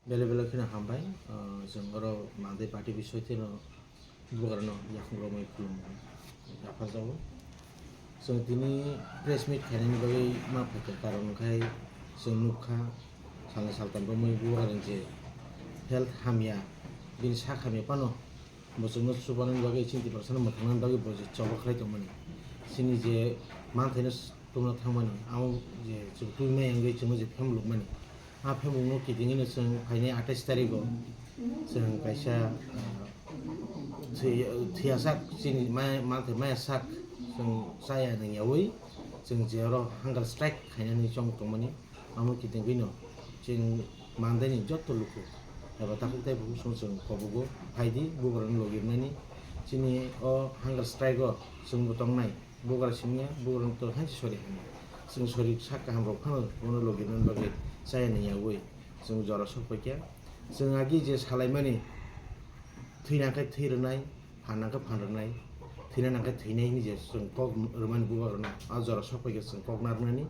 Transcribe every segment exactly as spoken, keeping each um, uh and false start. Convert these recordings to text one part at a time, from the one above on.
Belai belai kheno hambai, ah, chwng oro Mandai party bisoi tino bubagrano yakhungrokmani khulumung yapharjago. Chwng tini press meet khainani bagwi ma phaikha, karon wngkhai chwng nukha salnwi saltam romwi bubagrani je health hamya, bini sak hamya phano bo chwngno chubanani bagwi chini Tiprasano mwthangnani bagwi bo je choba khlai tongmani. Chini je manthaino s-, tubuna thangmani, amo je chwng twi maya wngwi chwngno je phemlukmani. A phemlukno kitingino chwng phainai atais tarigo chwng kaisa, ah, thwi-, thwiyasak chini ma-, manthai mayasak chwng chaya nangyawi chwng je oro hunger strike khainani chong tongmani. Amo kitingkino chini Mandaini jotto luku eba takhuk tei bukhuk song chwng kobogo phaidi bubagrano logi rwnani. Chini o hunger strike o chwngbo tongnai, bubagra simiya, bubagrano to hansi sori hwnwi. Chwng sori sak kaham rok phano bono logi rwnani bagwi chaya nangyawi chwng jora sok paikha. Chwng agi je salaimani thwina khe thwi rwnai, phan nangkhe phan rwnai, thwina nangkhe thwinai hinwi je chwng kok rwmani bubagrano a jora sok paikhe chwng kok narwknani.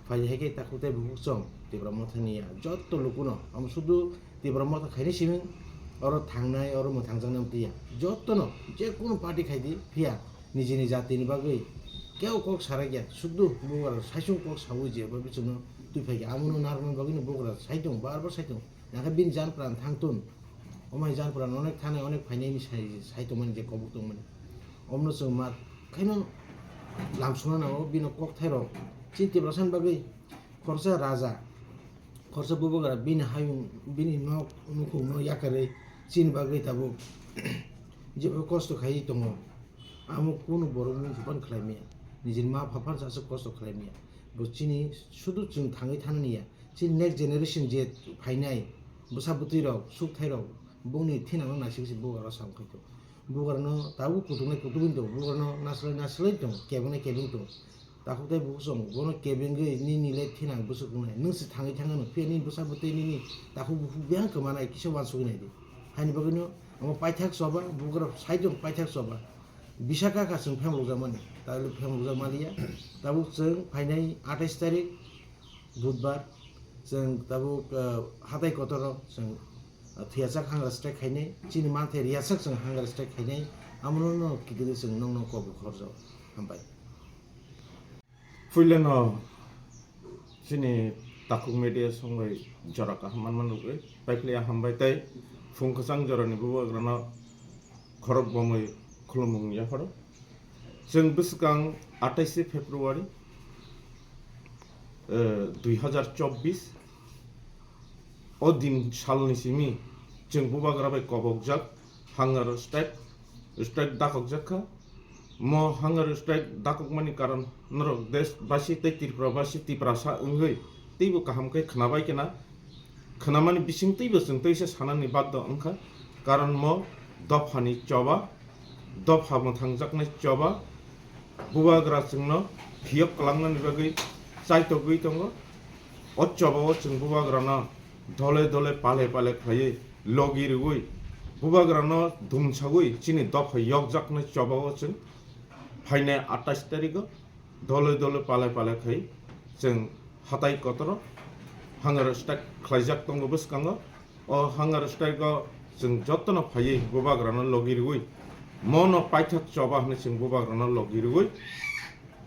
Phai hai khe takhuk tei bukhuk chwng Tipra Mothani ya jotto lukuno, amo sudu Tipra Motha khainai simi oro thangnai, oro mwthangjaknai amtwi ya. Jottono je kunu party khaidi phiya nijini jatini bagwi keu kok sarakya, sudu bubagra saichung kok saui je bo bichwngno twi phaikha, amono narwknani bagwino bubagra saitung, bar bar saitung. Nangkhe bini jan pran thangtun. Omai jan pran onek thanai onek phainai ni sai, sai tongmani je kobok tongmani. Omno chwng ma khaino lamsukna nango bini kokthairok. Chini Tiprasani bagwi khoroksa raja, khoroksa bubagra bini hayung, bini nok nukhungno yakarwi chini bagwi tabuk jebo kosto khaiwi tongo. Amo kunu borok mung phano khlai maya. Nijini ma pha phano aswk kosto khlai maya. Bo chini sudu chwng thangwi thana niya. Chini next generation je phainai, bwsa bwtwi rok, sukthai rok, bongni thinangno naisik se bubagra sam khai tongo. Bubagrano tabuk kutuknai kutuk wng tongo, bubagrano naslai naslai tongo, kebengni kebeng tongo. Takhuk tei bukhuk chwng bono kebengwi nini le thinang bwswk wngnai. Nwng se thangwi thangano, phiya nini bwsa bwtwi nini takhuk bukhuk biyang kwmanai kisa uansugwi naidi. Haini bagwino omo paithak choba, bubagra side o paithak choba. Bisa kha kha chwng phemlokjakmani, tabuk phemlokjak manliya. Tabuk chwng phainai atais tarik, Budbar, chwng tabuk, ah, hatai kotoro chwng, ah, thwiyasak hunger strike khainai, chini manthai riyasak chwng hunger strike khainai, amono no kitingwi chwng nokno kobok khorjak. Hambai. Puilano chini takhuk media songbai jora kaham manma nugwi, paiphlaiya hambai tei phung kwchang jorani bubagrano khorok bomwi khulumung yapharo. Chwng bwswkang atais February, eh, dui hazar chobbish, o din salni simi chwng bubagra bai kobokjak hunger strike, strike dakokjak kha. Mo hunger strike dakokmani karon norok desh basi tei Tripura basi Tiprasa wngwi teibo kaham khe khwnabai khe na. Khwnamani bising teibo chwng teisa sanani bagdo wngkha, karon mo dophani choba, dopha mwthangjaknai choba, bubagra chwngno phiyok kwlangnani bagwi chaitogwi tongo. O choba o chwng bubagrano dole dole pale pale khlaiwi logi rwui bubagrano dumsagwi chini dopha yokjaknai choba o chwng phainai atais tarigo dole dole pale pale khai chwng hatai kotoro hunger strike khlaijak tongo bwskango. O hunger strike o chwng jotono phaiwi bubagrano logi rwui, mono paithak choba hwnwi chwng bubagrano logi rwui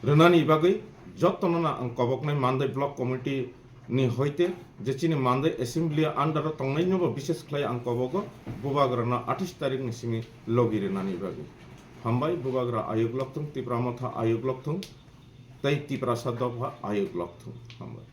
rwnani bagwi jotono no ang koboknai Mandai Block Committee ni hoite je chini Mandai Assembly under o tongnai no bo bises khlai ang kobogo bubagrano atais tarik ni simi logi rwnani bagwi. Hambai, bubagra ayuk lokthung, Tipra Motha ayuk lokthung, tei Tiprasa dopha ayuk lokthung. Hambai.